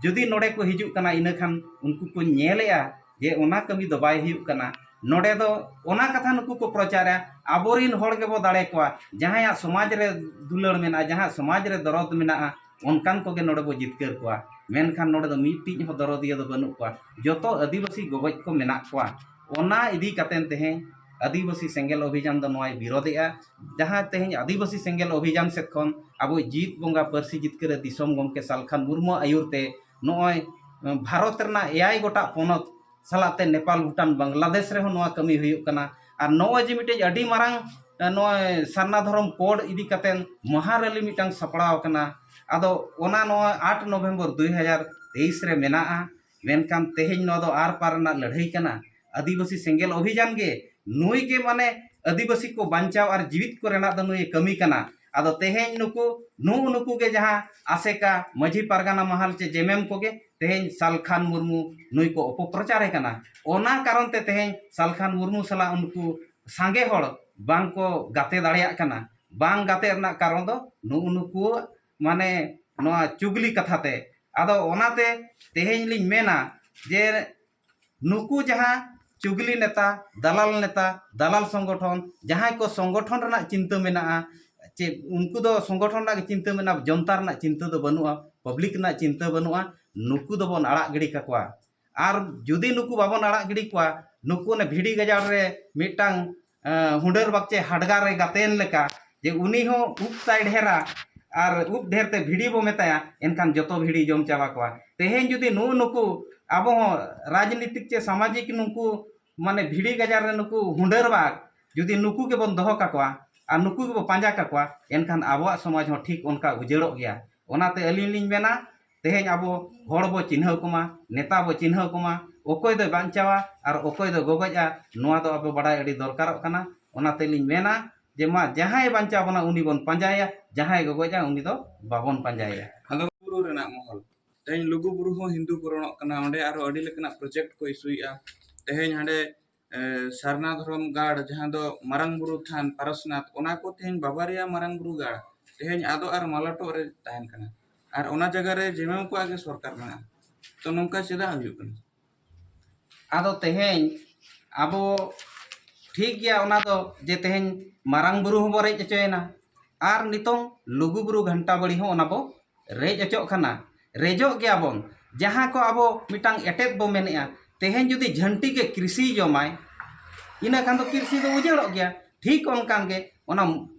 ᱡᱩᱫᱤ ᱱᱚᱰᱮ ᱠᱚ ᱦᱤᱡᱩᱜ ᱠᱟᱱᱟ, ᱤᱱᱟᱹ ᱠᱷᱟᱱ ᱩᱱᱠᱩ ᱠᱚ ᱧᱮᱞᱮᱜᱼᱟ ᱡᱮ ᱚᱱᱟ ᱠᱟᱹᱢᱤ ᱫᱚ ᱵᱟᱭ ᱦᱩᱭᱩᱜ ᱠᱟᱱᱟ᱾ ᱱᱚᱰᱮ ᱫᱚ ᱚᱱᱟ ᱠᱟᱛᱷᱟ ᱱᱩᱠᱩ ᱠᱚ ᱯᱨᱚᱪᱟᱨᱟ, ᱟᱵᱚᱨᱤᱱ ᱦᱚᱲ ᱜᱮᱵᱚ ᱫᱟᱲᱮ ᱠᱚᱣᱟ, ᱡᱟᱦᱟᱸᱭᱟᱜ ᱥᱚᱢᱟᱡᱽ ᱨᱮ ᱫᱩᱞᱟᱹᱲ ᱢᱮᱱᱟᱜᱼᱟ, ᱡᱟᱦᱟᱸᱭᱟᱜ ᱥᱚᱢᱟᱡᱽ ᱨᱮ ᱫᱚᱨᱚᱫ ᱢᱮᱱᱟᱜᱼᱟ, ᱚᱱᱠᱟᱱ ᱠᱚᱜᱮ ᱱᱚᱰᱮ ᱵᱚ ᱡᱤᱛᱠᱟᱹᱨ ᱠᱚᱣᱟ᱾ ᱢᱮᱱᱠᱷᱟᱱ ᱱᱚᱰᱮ ᱫᱚ ᱢᱤᱫᱴᱤᱡ ᱦᱚᱸ ᱫᱚᱨᱚᱫᱤᱭᱟᱹ ᱫᱚ ᱵᱟᱹᱱᱩᱜ ᱠᱚᱣᱟ, ᱡᱚᱛᱚ ᱟᱹᱫᱤᱵᱟᱹᱥᱤ ᱜᱚᱜᱚᱡ ᱠᱚ ᱢᱮᱱᱟᱜ ᱠᱚᱣᱟ᱾ ᱚᱱᱟ ᱤᱫᱤ ᱠᱟᱛᱮᱱ ᱛᱮᱦᱮᱧ ᱟᱹᱫᱤᱵᱟᱹᱥᱤ ᱥᱮᱸᱜᱮᱞ ᱚᱵᱷᱤᱡᱟᱱ ᱫᱚ ᱱᱚᱣᱟᱭ ᱵᱤᱨᱳᱫᱷᱮᱜᱼᱟ, ᱡᱟᱦᱟᱸ ᱛᱮᱦᱮᱧ ᱟᱹᱫᱤᱵᱟᱹᱥᱤ ᱥᱮᱸᱜᱮᱞ ᱚᱵᱷᱤᱡᱟᱱ ᱥᱮᱫ ᱠᱷᱚᱱ ᱟᱵᱚ ᱡᱤᱛ ᱵᱚᱸᱜᱟ ᱯᱟᱹᱨᱥᱤ ᱡᱤᱛᱠᱟᱹᱨ ᱨᱮ ᱫᱤᱥᱚᱢ ᱜᱚᱢᱠᱮ ᱥᱟᱞᱠᱷᱟᱱ ᱢᱩᱨᱢᱩ ᱟᱹᱭᱩᱨ ᱛᱮ ᱱᱚᱜᱼᱚᱭ ᱵᱷᱟᱨᱚᱛ ᱨᱮᱱᱟᱜ ᱮᱭᱟᱭ ᱜᱚᱴᱟᱜ ᱯᱚᱱᱚᱛ ᱥᱟᱞᱟᱜ ᱛᱮ ᱱᱮᱯᱟᱞ, ᱵᱷᱩᱴᱟᱱ, ᱵᱟᱝᱞᱟᱫᱮᱥ ᱨᱮᱦᱚᱸ ᱱᱚᱣᱟ ᱠᱟᱹᱢᱤ ᱦᱩᱭᱩᱜ ᱠᱟᱱᱟ᱾ ᱟᱨ ᱱᱚᱜᱼᱚᱭ ᱡᱮ ᱢᱤᱫᱴᱮᱡ ᱟᱹᱰᱤ ᱢᱟᱨᱟᱝ, ᱮ, ᱱᱚᱜᱼᱚᱭ ᱥᱟᱨᱱᱟ ᱫᱷᱚᱨᱚᱢ ᱠᱳᱰ ᱤᱫᱤ ᱠᱟᱛᱮᱱ ᱢᱚᱦᱟ ᱨᱮᱞᱤ ᱢᱤᱫᱴᱟᱝ ᱥᱟᱯᱲᱟᱣ ᱟᱠᱟᱱᱟ᱾ ᱟᱫᱚ ᱚᱱᱟ ᱱᱚᱣᱟ ᱟᱴ ᱱᱚᱵᱷᱮᱢᱵᱚᱨ ᱫᱩᱭ ᱦᱟᱡᱟᱨ ᱛᱮᱭᱤᱥ ᱨᱮ ᱢᱮᱱᱟᱜᱼᱟ᱾ ᱢᱮᱱᱠᱷᱟᱱ ᱛᱮᱦᱮᱧ ᱱᱚᱣᱟ ᱫᱚ ᱟᱨ ᱯᱟᱨ ᱨᱮᱱᱟᱜ ᱞᱟᱹᱲᱦᱟᱹᱭ ᱠᱟᱱᱟ᱾ ᱟᱹᱫᱤᱵᱟᱹᱥᱤ ᱥᱮᱸᱜᱮᱞ ᱚᱵᱷᱤᱡᱟᱱ ᱜᱮ ᱱᱩᱭ ᱜᱮ ᱢᱟᱱᱮ ᱟᱹᱫᱤᱵᱟᱹᱥᱤ ᱠᱚ ᱵᱟᱧᱪᱟᱣ ᱟᱨ ᱡᱤᱣᱤᱫ ᱠᱚ ᱨᱮᱱᱟᱜ ᱫᱚ ᱱᱩᱭ ᱠᱟᱹᱢᱤ ᱠᱟᱱᱟ᱾ ᱟᱫᱚ ᱛᱮᱦᱮᱧ ᱱᱩᱠᱩ, ᱱᱩᱜᱼᱩ ᱱᱩᱠᱩ ᱜᱮ ᱡᱟᱦᱟᱸ ᱟᱥᱮᱠᱟ, ᱢᱟᱹᱡᱷᱤ ᱯᱟᱨᱜᱟᱱᱟ ᱢᱟᱦᱟᱞ ᱪᱮ ᱡᱮᱢᱮᱢ ᱠᱚᱜᱮ ᱛᱮᱦᱮᱧ ᱥᱟᱞᱠᱷᱟᱱ ᱢᱩᱨᱢᱩ ᱱᱩᱭ ᱠᱚ ᱚᱯᱚᱯᱨᱚᱪᱟᱨᱮ ᱠᱟᱱᱟ᱾ ᱚᱱᱟ ᱠᱟᱨᱚᱱ ᱛᱮ ᱛᱮᱦᱮᱧ ᱥᱟᱞᱠᱷᱟᱱ ᱢᱩᱨᱢᱩ ᱥᱟᱞᱟᱜ ᱩᱱᱠᱩ ᱥᱟᱸᱜᱮ ᱦᱚᱲ ᱵᱟᱝ ᱠᱚ ᱜᱟᱛᱮ ᱫᱟᱲᱮᱭᱟᱜ ᱠᱟᱱᱟ᱾ ᱵᱟᱝ ᱜᱟᱛᱮ ᱨᱮᱱᱟᱜ ᱠᱟᱨᱚᱱ ᱫᱚ ᱱᱩᱜᱼᱩ ᱱᱩᱠᱩ ᱢᱟᱱᱮ ᱱᱚᱣᱟ ᱪᱩᱜᱽᱞᱤ ᱠᱟᱛᱷᱟ ᱛᱮ᱾ ᱟᱫᱚ ᱚᱱᱟᱛᱮ ᱛᱮᱦᱮᱧ ᱞᱤᱧ ᱢᱮᱱᱟ ᱡᱮ ᱱᱩᱠᱩ ᱡᱟᱦᱟᱸ ᱪᱩᱜᱽᱞᱤ ᱱᱮᱛᱟ, ᱫᱟᱞᱟᱞ ᱱᱮᱛᱟ, ᱫᱟᱞᱟᱞ ᱥᱚᱝᱜᱚᱴᱷᱚᱱ, ᱡᱟᱦᱟᱸᱭ ᱠᱚ ᱥᱚᱝᱜᱚᱴᱷᱚᱱ ᱨᱮᱱᱟᱜ ᱪᱤᱱᱛᱟᱹ ᱢᱮᱱᱟᱜᱼᱟ, ᱪᱮᱫ ᱩᱱᱠᱩ ᱫᱚ ᱥᱚᱝᱜᱚᱴᱷᱚᱱ ᱨᱮᱱᱟᱜ ᱜᱮ ᱪᱤᱱᱛᱟᱹ ᱢᱮᱱᱟᱜᱼᱟ, ᱡᱚᱱᱛᱟ ᱨᱮᱱᱟᱜ ᱪᱤᱱᱛᱟᱹ ᱫᱚ ᱵᱟᱹᱱᱩᱜᱼᱟ, ᱯᱟᱵᱽᱞᱤᱠ ᱨᱮᱱᱟᱜ ᱪᱤᱱᱛᱟᱹ ᱵᱟᱹᱱᱩᱜᱼᱟ, ᱱᱩᱠᱩ ᱫᱚᱵᱚᱱ ᱟᱲᱟᱜ ᱜᱤᱰᱤ ᱠᱟᱠᱚᱣᱟ᱾ ᱟᱨ ᱡᱩᱫᱤ ᱱᱩᱠᱩ ᱵᱟᱵᱚᱱ ᱟᱲᱟᱜ ᱜᱤᱰᱤ ᱠᱚᱣᱟ, ᱱᱩᱠᱩ ᱚᱱᱮ ᱵᱷᱤᱰᱤ ᱜᱟᱡᱟᱲ ᱨᱮ ᱢᱤᱫᱴᱟᱝ, ᱮᱸ, ᱦᱩᱰᱟᱹᱨ ᱵᱟᱜᱽᱪᱮ ᱦᱟᱰᱜᱟᱨ ᱨᱮ ᱜᱟᱛᱮᱭᱮᱱ ᱞᱮᱠᱟ, ᱡᱮ ᱩᱱᱤ ᱦᱚᱸ ᱩᱵ ᱛᱟᱭ ᱰᱷᱮᱨᱟ ᱟᱨ ᱩᱵ ᱰᱷᱮᱨ ᱛᱮ ᱵᱷᱤᱰᱤ ᱵᱚ ᱢᱮᱛᱟᱭᱟ, ᱮᱱᱠᱷᱟᱱ ᱡᱚᱛᱚ ᱵᱷᱤᱰᱤ ᱡᱚᱢ ᱪᱟᱵᱟ ᱠᱚᱣᱟ᱾ ᱛᱮᱦᱮᱧ ᱡᱩᱫᱤ ᱱᱩᱜᱼᱩ ᱱᱩᱠᱩ ᱟᱵᱚ ᱦᱚᱸ ᱨᱟᱡᱽᱱᱤᱛᱤᱠ ᱪᱮ ᱥᱟᱢᱟᱡᱤᱠ ᱱᱩᱠᱩ ᱢᱟᱱᱮ ᱵᱷᱤᱰᱤ ᱜᱟᱡᱟᱲ ᱨᱮ ᱱᱩᱠᱩ ᱦᱩᱰᱟᱹᱨ ᱵᱟᱜᱽ ᱡᱩᱫᱤ ᱱᱩᱠᱩ ᱜᱮᱵᱚᱱ ᱫᱚᱦᱚ ᱠᱟᱠᱚᱣᱟ ᱟᱨ ᱱᱩᱠᱩ ᱜᱮᱵᱚ ᱯᱟᱸᱡᱟ ᱠᱟᱠᱚᱣᱟ, ᱮᱱᱠᱷᱟᱱ ᱟᱵᱚᱣᱟᱜ ᱥᱚᱢᱟᱡᱽ ᱦᱚᱸ ᱴᱷᱤᱠ ᱚᱱᱠᱟ ᱩᱡᱟᱹᱲᱚᱜ ᱜᱮᱭᱟ᱾ ᱚᱱᱟᱛᱮ ᱟᱹᱞᱤᱧ ᱞᱤᱧ ᱢᱮᱱᱟ, ᱛᱮᱦᱮᱧ ᱟᱵᱚ ᱦᱚᱲ ᱵᱚ ᱪᱤᱱᱦᱟᱹᱣ ᱠᱚᱢᱟ, ᱱᱮᱛᱟ ᱵᱚ ᱪᱤᱱᱦᱟᱹᱣ ᱠᱚᱢᱟ, ᱚᱠᱚᱭ ᱫᱚᱭ ᱵᱟᱧᱪᱟᱣᱟ ᱟᱨ ᱚᱠᱚᱭ ᱫᱚᱭ ᱜᱚᱜᱚᱡᱼᱟ, ᱱᱚᱣᱟ ᱫᱚ ᱟᱵᱚ ᱵᱟᱰᱟᱭ ᱟᱹᱰᱤ ᱫᱚᱨᱠᱟᱨᱚᱜ ᱠᱟᱱᱟ᱾ ᱚᱱᱟᱛᱮ ᱞᱤᱧ ᱢᱮᱱᱟ ᱡᱮ ᱢᱟ ᱡᱟᱦᱟᱸᱭ ᱵᱟᱧᱪᱟᱣ ᱵᱚᱱᱟ ᱩᱱᱤ ᱵᱚᱱ ᱯᱟᱸᱡᱟᱭᱟ, ᱡᱟᱦᱟᱸᱭ ᱜᱚᱜᱚᱡᱼᱟ ᱩᱱᱤ ᱫᱚ ᱵᱟᱵᱚᱱ ᱯᱟᱸᱡᱟᱭᱟ᱾ ᱟᱫᱚ ᱵᱩᱨᱩ ᱨᱮᱱᱟᱜ ᱢᱚᱦᱚᱞ, ᱛᱮᱦᱮᱧ ᱞᱩᱜᱩ ᱵᱩᱨᱩ ᱦᱚᱸ ᱦᱤᱱᱫᱩ ᱯᱩᱨᱚᱱᱚᱜ ᱠᱟᱱᱟ, ᱚᱸᱰᱮ ᱟᱨᱚ ᱟᱹᱰᱤ ᱞᱮᱠᱟᱱᱟᱜ ᱯᱨᱚᱡᱮᱠᱴ ᱠᱚ ᱤᱥᱩᱭᱮᱫᱼᱟ᱾ ᱛᱮᱦᱮᱧ ᱦᱟᱸᱰᱮ ᱮ, ᱥᱟᱨᱱᱟ ᱫᱷᱚᱨᱚᱢ ᱜᱟᱲ, ᱡᱟᱦᱟᱸ ᱫᱚ ᱢᱟᱨᱟᱝ ᱵᱩᱨᱩ ᱛᱷᱟᱱ ᱯᱟᱨᱟᱥᱱᱟᱛᱷ, ᱚᱱᱟ ᱠᱚ ᱛᱮᱦᱮᱧ ᱵᱟᱵᱟᱨᱤᱭᱟ ᱢᱟᱨᱟᱝ ᱵᱩᱨᱩ ᱜᱟᱲ ᱛᱮᱦᱮᱧ ᱟᱫᱚᱜ ᱟᱨ ᱢᱟᱞᱚᱴᱚᱜ ᱨᱮ ᱛᱟᱦᱮᱱ ᱠᱟᱱᱟ᱾ ᱟᱨ ᱚᱱᱟ ᱡᱟᱭᱜᱟ ᱨᱮ ᱡᱮᱢᱮᱢ ᱠᱚᱣᱟᱜ ᱜᱮ ᱥᱚᱨᱠᱟᱨ ᱢᱮᱱᱟᱜᱼᱟ᱾ ᱛᱚ, ᱱᱚᱝᱠᱟ ᱪᱮᱫᱟᱜ ᱦᱩᱭᱩᱜ ᱠᱟᱱᱟ? ᱟᱫᱚ ᱛᱮᱦᱮᱧ ᱟᱵᱚ ᱴᱷᱤᱠ ᱜᱮᱭᱟ, ᱚᱱᱟ ᱫᱚ ᱡᱮ ᱛᱮᱦᱮᱧ ᱢᱟᱨᱟᱝ ᱵᱩᱨᱩ ᱦᱚᱸᱵᱚ ᱨᱮᱡ ᱦᱚᱪᱚᱭᱮᱱᱟ, ᱟᱨ ᱱᱤᱛᱚᱝ ᱞᱩᱜᱩ ᱵᱩᱨᱩ ᱜᱷᱟᱱᱴᱟ ᱵᱟᱲᱤ ᱦᱚᱸ ᱚᱱᱟ ᱵᱚ ᱨᱮᱡ ᱦᱚᱪᱚᱜ ᱠᱟᱱᱟ, ᱨᱮᱡᱚᱜ ᱜᱮᱭᱟ ᱵᱚᱱ᱾ ᱡᱟᱦᱟᱸ ᱠᱚ ᱟᱵᱚ ᱢᱤᱫᱴᱟᱝ ᱮᱴᱮᱫ ᱵᱚ ᱢᱮᱱᱮᱜᱼᱟ, ᱛᱮᱦᱮᱧ ᱡᱩᱫᱤ ᱡᱷᱟᱹᱱᱴᱤ ᱜᱮ ᱠᱨᱤᱥᱤ ᱡᱚᱢᱟᱭ, ᱤᱱᱟᱹ ᱠᱷᱟᱱ ᱫᱚ ᱠᱨᱤᱥᱤ ᱫᱚ ᱩᱡᱟᱹᱲᱚᱜ ᱜᱮᱭᱟ᱾ ᱴᱷᱤᱠ ᱚᱱᱠᱟᱱ ᱜᱮ ᱚᱱᱟ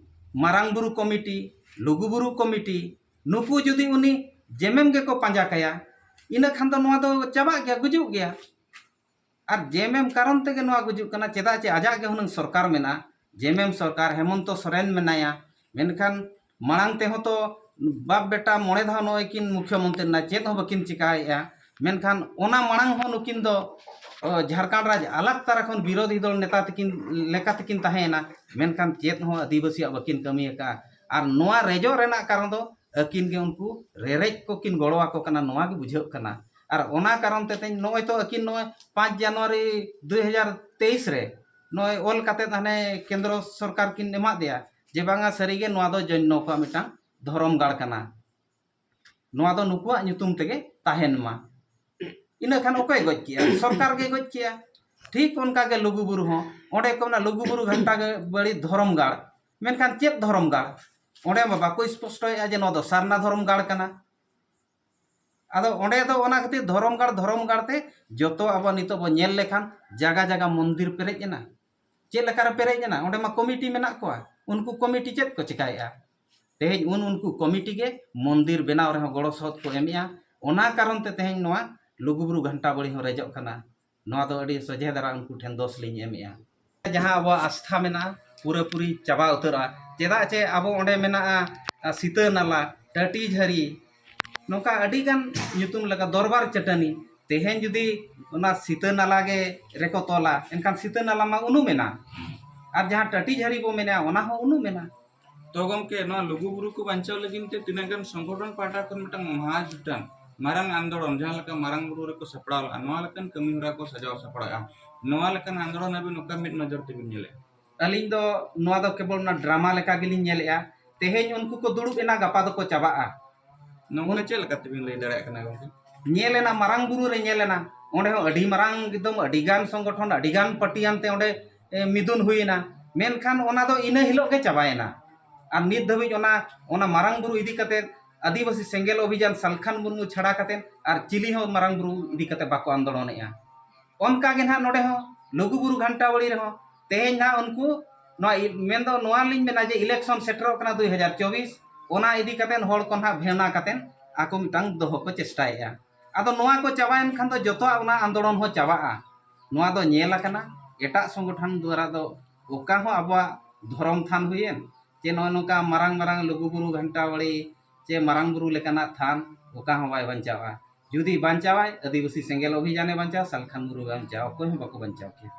ᱢᱟᱨᱟᱝ ᱵᱩᱨᱩ ᱠᱚᱢᱤᱴᱤ, ᱞᱩᱜᱩ ᱵᱩᱨᱩ ᱠᱚᱢᱤᱴᱤ, ᱱᱩᱠᱩ ᱡᱩᱫᱤ ᱩᱱᱤ ᱡᱮᱢᱮᱢ ᱜᱮᱠᱚ ᱯᱟᱸᱡᱟ ᱠᱟᱭᱟ, ᱤᱱᱟᱹ ᱠᱷᱟᱱ ᱫᱚ ᱱᱚᱣᱟ ᱫᱚ ᱪᱟᱵᱟᱜ ᱜᱮᱭᱟ, ᱜᱩᱡᱩᱜ ᱜᱮᱭᱟ᱾ ᱟᱨ ᱡᱮᱢᱮᱢ ᱠᱟᱨᱚᱱ ᱛᱮᱜᱮ ᱱᱚᱣᱟ ᱜᱩᱡᱩᱜ ᱠᱟᱱᱟ, ᱪᱮᱫᱟᱜ ᱪᱮ ᱟᱡᱟᱜ ᱜᱮ ᱦᱩᱱᱟᱹᱝ ᱥᱚᱨᱠᱟᱨ ᱢᱮᱱᱟᱜᱼᱟ, ᱡᱮᱢᱮᱢ ᱥᱚᱨᱠᱟᱨ, ᱦᱮᱢᱚᱱᱛᱚ ᱥᱚᱨᱮᱱ ᱢᱮᱱᱟᱭᱟ, ᱢᱮᱱᱠᱷᱟᱱ ᱢᱟᱲᱟᱝ ᱛᱮᱦᱚᱸ ᱛᱚ ᱵᱟᱯ ᱵᱮᱴᱟ ᱢᱚᱬᱮ ᱫᱷᱟᱣ ᱱᱚᱜᱼᱚᱭ ᱠᱤᱱ ᱢᱩᱠᱷᱭᱚᱢᱚᱱᱛᱨᱤ ᱱᱟ, ᱪᱮᱫ ᱦᱚᱸ ᱵᱟᱹᱠᱤᱱ ᱪᱤᱠᱟᱭᱮᱫᱼᱟ᱾ ᱢᱮᱱᱠᱷᱟᱱ ᱚᱱᱟ ᱢᱟᱲᱟᱝ ᱦᱚᱸ ᱱᱩᱠᱤᱱ ᱫᱚ, ᱚ, ᱡᱷᱟᱲᱠᱷᱚᱸᱰ ᱨᱟᱡᱽ ᱟᱞᱟᱜᱽ ᱛᱟᱨᱟ ᱠᱷᱚᱱ ᱵᱤᱨᱳᱫᱷᱤ ᱫᱚᱞ ᱱᱮᱛᱟ ᱛᱟᱹᱠᱤᱱ ᱞᱮᱠᱟ ᱛᱮᱠᱤᱱ ᱛᱟᱦᱮᱸᱭᱮᱱᱟ, ᱢᱮᱱᱠᱷᱟᱱ ᱪᱮᱫ ᱦᱚᱸ ᱟᱹᱫᱤᱵᱟᱹᱥᱤᱭᱟᱜ ᱵᱟᱹᱠᱤᱱ ᱠᱟᱹᱢᱤ ᱟᱠᱟᱫᱼᱟ᱾ ᱟᱨ ᱱᱚᱣᱟ ᱨᱮᱡᱚᱜ ᱨᱮᱱᱟᱜ ᱠᱟᱨᱚᱱ ᱫᱚ ᱟᱹᱠᱤᱱ ᱜᱮ ᱩᱱᱠᱩ ᱨᱮᱨᱮᱡ ᱠᱚᱠᱤᱱ ᱜᱚᱲᱚ ᱟᱠᱚ ᱠᱟᱱᱟ, ᱱᱚᱣᱟ ᱜᱮ ᱵᱩᱡᱷᱟᱹᱜ ᱠᱟᱱᱟ᱾ ᱟᱨ ᱚᱱᱟ ᱠᱟᱨᱚᱱ ᱛᱮ ᱛᱮᱦᱮᱧ ᱱᱚᱜᱼᱚᱭ ᱛᱚ ᱟᱹᱠᱤᱱ ᱱᱚᱜᱼᱚᱭ ᱯᱟᱸᱪ ᱡᱟᱱᱩᱣᱟᱨᱤ ᱫᱩᱭ ᱦᱟᱡᱟᱨ ᱛᱮᱭᱤᱥ ᱨᱮ ᱱᱚᱜᱼᱚᱭ ᱚᱞ ᱠᱟᱛᱮᱫ ᱦᱟᱱᱮ ᱠᱮᱱᱫᱨᱚ ᱥᱚᱨᱠᱟᱨ ᱠᱤᱱ ᱮᱢᱟᱫ ᱫᱮᱭᱟ ᱡᱮ ᱵᱟᱝᱟ, ᱥᱟᱹᱨᱤᱜᱮ ᱱᱚᱣᱟ ᱫᱚ ᱡᱚᱱᱱᱚ ᱠᱚᱣᱟᱜ ᱢᱤᱫᱴᱟᱝ ᱫᱷᱚᱨᱚᱢ ᱜᱟᱲ ᱠᱟᱱᱟ, ᱱᱚᱣᱟ ᱫᱚ ᱱᱩᱠᱩᱣᱟᱜ ᱧᱩᱛᱩᱢ ᱛᱮᱜᱮ ᱛᱟᱦᱮᱱ ᱢᱟ᱾ ᱤᱱᱟᱹ ᱠᱷᱟᱱ ᱚᱠᱚᱭ ᱜᱚᱡ ᱠᱮᱜᱼᱟ? ᱥᱚᱨᱠᱟᱨ ᱜᱮ ᱜᱚᱡ ᱠᱮᱜᱼᱟ᱾ ᱴᱷᱤᱠ ᱚᱱᱠᱟ ᱜᱮ ᱞᱩᱜᱩ ᱵᱩᱨᱩ ᱦᱚᱸ, ᱚᱸᱰᱮ ᱠᱚ ᱢᱮᱱᱟ ᱞᱩᱜᱩ ᱵᱩᱨᱩ ᱜᱷᱟᱱᱴᱟ ᱵᱟᱲᱤ ᱫᱷᱚᱨᱚᱢ ᱜᱟᱲ, ᱢᱮᱱᱠᱷᱟᱱ ᱪᱮᱫ ᱫᱷᱚᱨᱚᱢ ᱜᱟᱲ? ᱚᱸᱰᱮ ᱢᱟ ᱵᱟᱠᱚ ᱥᱯᱚᱥᱴᱚᱭᱮᱫᱼᱟ ᱡᱮ ᱱᱚᱣᱟ ᱫᱚ ᱥᱟᱨᱱᱟ ᱫᱷᱚᱨᱚᱢ ᱜᱟᱲ ᱠᱟᱱᱟ᱾ ᱟᱫᱚ ᱚᱸᱰᱮ ᱫᱚ ᱚᱱᱟ ᱠᱷᱟᱹᱛᱤᱨ ᱫᱷᱚᱨᱚᱢ ᱜᱟᱲ, ᱫᱷᱚᱨᱚᱢ ᱜᱟᱲ ᱛᱮ ᱡᱚᱛᱚ ᱟᱵᱚ ᱱᱤᱛᱚᱜ ᱵᱚ ᱧᱮᱞ ᱞᱮᱠᱷᱟᱱ ᱡᱟᱭᱜᱟ ᱡᱟᱭᱜᱟ ᱢᱚᱱᱫᱤᱨ ᱯᱮᱨᱮᱡ ᱮᱱᱟ᱾ ᱪᱮᱫ ᱞᱮᱠᱟᱨᱮ ᱯᱮᱨᱮᱡ ᱮᱱᱟ? ᱚᱸᱰᱮ ᱢᱟ ᱠᱚᱢᱤᱴᱤ ᱢᱮᱱᱟᱜ ᱠᱚᱣᱟ, ᱩᱱᱠᱩ ᱠᱚᱢᱤᱴᱤ ᱪᱮᱫ ᱠᱚ ᱪᱮᱠᱟᱭᱮᱫᱼᱟ? ᱛᱮᱦᱮᱧ ᱩᱱ ᱩᱱᱠᱩ ᱠᱚᱢᱤᱴᱤ ᱜᱮ ᱢᱚᱱᱫᱤᱨ ᱵᱮᱱᱟᱣ ᱨᱮᱦᱚᱸ ᱜᱚᱲᱚ ᱥᱚᱦᱚᱫ ᱠᱚ ᱮᱢᱮᱜᱼᱟ᱾ ᱚᱱᱟ ᱠᱟᱨᱚᱱ ᱛᱮ ᱛᱮᱦᱮᱧ ᱱᱚᱣᱟ ᱞᱩᱜᱩᱵᱩᱨᱩ ᱜᱷᱟᱱᱴᱟ ᱵᱟᱲᱤ ᱦᱚᱸ ᱨᱮᱡᱚᱜ ᱠᱟᱱᱟ᱾ ᱱᱚᱣᱟ ᱫᱚ ᱟᱹᱰᱤ ᱥᱚᱡᱷᱮ ᱫᱷᱟᱨᱟ ᱩᱱᱠᱩ ᱴᱷᱮᱱ ᱫᱳᱥ ᱞᱤᱧ ᱮᱢᱮᱜᱼᱟ᱾ ᱡᱟᱦᱟᱸ ᱟᱵᱚᱣᱟᱜ ᱟᱥᱛᱷᱟ ᱢᱮᱱᱟᱜᱼᱟ, ᱯᱩᱨᱟᱹᱯᱩᱨᱤ ᱪᱟᱵᱟ ᱩᱛᱟᱹᱨᱚᱜᱼᱟ᱾ ᱪᱮᱫᱟᱜ ᱪᱮ ᱟᱵᱚ ᱚᱸᱰᱮ ᱢᱮᱱᱟᱜᱼᱟ, ᱟ, ᱥᱤᱛᱟᱹ ᱱᱟᱞᱟ, ᱴᱟᱹᱴᱤ ᱡᱷᱟᱹᱨᱤ, ᱱᱚᱝᱠᱟ ᱟᱹᱰᱤᱜᱟᱱ ᱧᱩᱛᱩᱢ ᱞᱮᱠᱟ ᱫᱚᱨᱵᱟᱨ ᱪᱟᱹᱴᱟᱹᱱᱤ᱾ ᱛᱮᱦᱮᱧ ᱡᱩᱫᱤ ᱚᱱᱟ ᱥᱤᱛᱟᱹ ᱱᱟᱞᱟ ᱜᱮ ᱨᱮᱠᱚ ᱛᱚᱞᱟ, ᱮᱱᱠᱷᱟᱱ ᱥᱤᱛᱟᱹ ᱱᱟᱞᱟ ᱢᱟ ᱩᱱᱩᱢ ᱮᱱᱟ᱾ ᱟᱨ ᱡᱟᱦᱟᱸ ᱴᱟᱹᱴᱤ ᱡᱷᱟᱹᱨᱤ ᱵᱚ ᱢᱮᱱᱟ, ᱚᱱᱟ ᱦᱚᱸ ᱩᱱᱩᱢ ᱮᱱᱟ᱾ ᱛᱚ ᱜᱚᱢᱠᱮ, ᱱᱚᱣᱟ ᱞᱩᱜᱩᱵᱩᱨᱩ ᱠᱚ ᱵᱟᱧᱪᱟᱣ ᱞᱟᱹᱜᱤᱫ ᱛᱮ ᱛᱤᱱᱟᱹᱜ ᱜᱟᱱ ᱥᱚᱝᱜᱚᱴᱷᱚᱱ ᱯᱟᱦᱴᱟ ᱠᱷᱚᱱ ᱢᱤᱫᱴᱟᱝ ᱢᱚᱦᱟ ᱡᱩᱴᱟᱱ ᱢᱟᱨᱟᱝ ᱟᱱᱫᱳᱲᱚᱱ, ᱡᱟᱦᱟᱸ ᱞᱮᱠᱟ ᱢᱟᱨᱟᱝ ᱵᱩᱨᱩ ᱨᱮᱠᱚ ᱥᱟᱯᱲᱟᱣ ᱞᱮᱫᱼᱟ, ᱱᱚᱣᱟ ᱞᱮᱠᱟᱱ ᱠᱟᱹᱢᱤ ᱦᱚᱨᱟ ᱠᱚ ᱥᱟᱡᱟᱣ ᱥᱟᱯᱲᱟᱣᱮᱫᱼᱟ, ᱱᱚᱣᱟ ᱞᱮᱠᱟᱱ ᱟᱱᱫᱳᱲᱚᱱ ᱟᱹᱵᱤᱱ ᱚᱠᱟ ᱢᱤᱫ ᱱᱚᱡᱚᱨ ᱛᱮᱵᱤᱱ ᱧᱮᱞᱮᱫᱼᱟ? ᱟᱹᱞᱤᱧ ᱫᱚ ᱱᱚᱣᱟ ᱫᱚ ᱠᱮᱵᱚᱞ ᱚᱱᱟ ᱰᱨᱟᱢᱟ ᱞᱮᱠᱟ ᱜᱮᱞᱤᱧ ᱧᱮᱞᱮᱫᱼᱟ᱾ ᱛᱮᱦᱮᱧ ᱩᱱᱠᱩ ᱠᱚ ᱫᱩᱲᱩᱵ ᱮᱱᱟ, ᱜᱟᱯᱟ ᱫᱚᱠᱚ ᱪᱟᱵᱟᱜᱼᱟ᱾ ᱱᱚᱝᱠᱟ ᱪᱮᱫ ᱞᱮᱠᱟ ᱛᱮᱵᱤᱱ ᱞᱟᱹᱭ ᱫᱟᱲᱮᱭᱟᱜ ᱠᱟᱱᱟ ᱜᱚᱢᱠᱮ? ᱧᱮᱞ ᱮᱱᱟ, ᱢᱟᱨᱟᱝ ᱵᱩᱨᱩ ᱨᱮ ᱧᱮᱞ ᱮᱱᱟ, ᱚᱸᱰᱮ ᱦᱚᱸ ᱟᱹᱰᱤ ᱢᱟᱨᱟᱝ, ᱮᱠᱫᱚᱢ ᱟᱹᱰᱤ ᱜᱟᱱ ᱥᱚᱝᱜᱚᱴᱷᱚᱱ, ᱟᱹᱰᱤ ᱜᱟᱱ ᱯᱟᱹᱴᱤᱭᱟᱱ ᱛᱮ ᱚᱸᱰᱮ, ᱮ, ᱢᱤᱫᱩᱱ ᱦᱩᱭᱮᱱᱟ, ᱢᱮᱱᱠᱷᱟᱱ ᱚᱱᱟ ᱫᱚ ᱤᱱᱟᱹ ᱦᱤᱞᱳᱜ ᱜᱮ ᱪᱟᱵᱟᱭᱮᱱᱟ᱾ ᱟᱨ ᱱᱤᱛ ᱫᱷᱟᱹᱵᱤᱡ ᱚᱱᱟ, ᱚᱱᱟ ᱢᱟᱨᱟᱝ ᱵᱩᱨᱩ ᱤᱫᱤ ᱠᱟᱛᱮ ᱟᱹᱫᱤᱵᱟᱹᱥᱤ ᱥᱮᱸᱜᱮᱞ ᱚᱵᱷᱤᱡᱟᱱ ᱥᱟᱞᱠᱷᱟᱱ ᱢᱩᱨᱢᱩ ᱪᱷᱟᱲᱟ ᱠᱟᱛᱮ ᱟᱨ ᱪᱤᱞᱤ ᱦᱚᱸ ᱢᱟᱨᱟᱝ ᱵᱩᱨᱩ ᱤᱫᱤ ᱠᱟᱛᱮ ᱵᱟᱠᱚ ᱟᱱᱫᱳᱲᱚᱱᱮᱜᱼᱟ᱾ ᱚᱱᱠᱟ ᱜᱮ ᱱᱟᱦᱟᱜ ᱱᱚᱰᱮ ᱦᱚᱸ ᱞᱩᱜᱩᱵᱩᱨᱩ ᱜᱷᱟᱱᱴᱟᱵᱟᱲᱤ ᱨᱮᱦᱚᱸ ᱛᱮᱦᱮᱧ ᱱᱟᱦᱟᱜ ᱩᱱᱠᱩ ᱱᱚᱣᱟ ᱤ-, ᱢᱮᱱᱫᱚ ᱱᱚᱣᱟ ᱞᱤᱧ ᱢᱮᱱᱟ ᱡᱮ election ᱥᱮᱴᱮᱨᱚᱜ ᱠᱟᱱᱟ ᱫᱩᱭ ᱦᱟᱡᱟᱨ ᱪᱚᱵᱵᱤᱥ, ᱚᱱᱟ ᱤᱫᱤ ᱠᱟᱛᱮ ᱦᱚᱲ ᱠᱚ ᱱᱟᱦᱟᱜ ᱵᱷᱮᱣᱱᱟ ᱠᱟᱛᱮ ᱟᱠᱚ ᱢᱤᱫᱴᱟᱝ ᱫᱚᱦᱚ ᱠᱚ ᱪᱮᱥᱴᱟᱭᱮᱫᱼᱟ᱾ ᱟᱫᱚ ᱱᱚᱣᱟ ᱠᱚ ᱪᱟᱵᱟᱭᱮᱱ ᱠᱷᱟᱱ ᱫᱚ ᱡᱚᱛᱚᱣᱟᱜ ᱚᱱᱟ ᱟᱱᱫᱳᱲᱚᱱ ᱦᱚᱸ ᱪᱟᱵᱟᱜᱼᱟ᱾ ᱱᱚᱣᱟ ᱫᱚ ᱧᱮᱞ ᱟᱠᱟᱱᱟ, ᱮᱴᱟᱜ ᱥᱚᱝᱜᱚᱴᱷᱚᱱ ᱫᱣᱟᱨᱟ ᱫᱚ ᱚᱠᱟ ᱦᱚᱸ ᱟᱵᱚᱣᱟᱜ ᱫᱷᱚᱨᱚᱢ ᱛᱷᱟᱱ ᱦᱩᱭᱮᱱ, ᱪᱮ ᱱᱚᱜᱼᱚᱭ ᱱᱚᱝᱠᱟ ᱢᱟᱨᱟᱝ ᱢᱟᱨᱟᱝ ᱞᱩᱜᱩᱵᱩᱨᱩ ᱜᱷᱟᱱᱴᱟᱵᱟᱲᱤ ᱪᱮ ᱢᱟᱨᱟᱝ ᱵᱩᱨᱩ ᱞᱮᱠᱟᱱᱟᱜ ᱛᱷᱟᱱ, ᱚᱠᱟ ᱦᱚᱸ ᱵᱟᱭ ᱵᱟᱧᱪᱟᱣᱟ᱾ ᱡᱩᱫᱤ ᱵᱟᱧᱪᱟᱣᱟᱭ, ᱟᱹᱫᱤᱵᱟᱹᱥᱤ ᱥᱮᱸᱜᱮᱞ ᱚᱵᱷᱤᱡᱟᱱᱮ ᱵᱟᱧᱪᱟᱣᱟ, ᱥᱟᱞᱠᱷᱟᱱ ᱵᱩᱨᱩ ᱵᱟᱧᱪᱟᱣᱟ, ᱚᱠᱚᱭ ᱦᱚᱸ ᱵᱟᱠᱚ ᱵᱟᱧᱪᱟᱣ ᱠᱮᱭᱟ᱾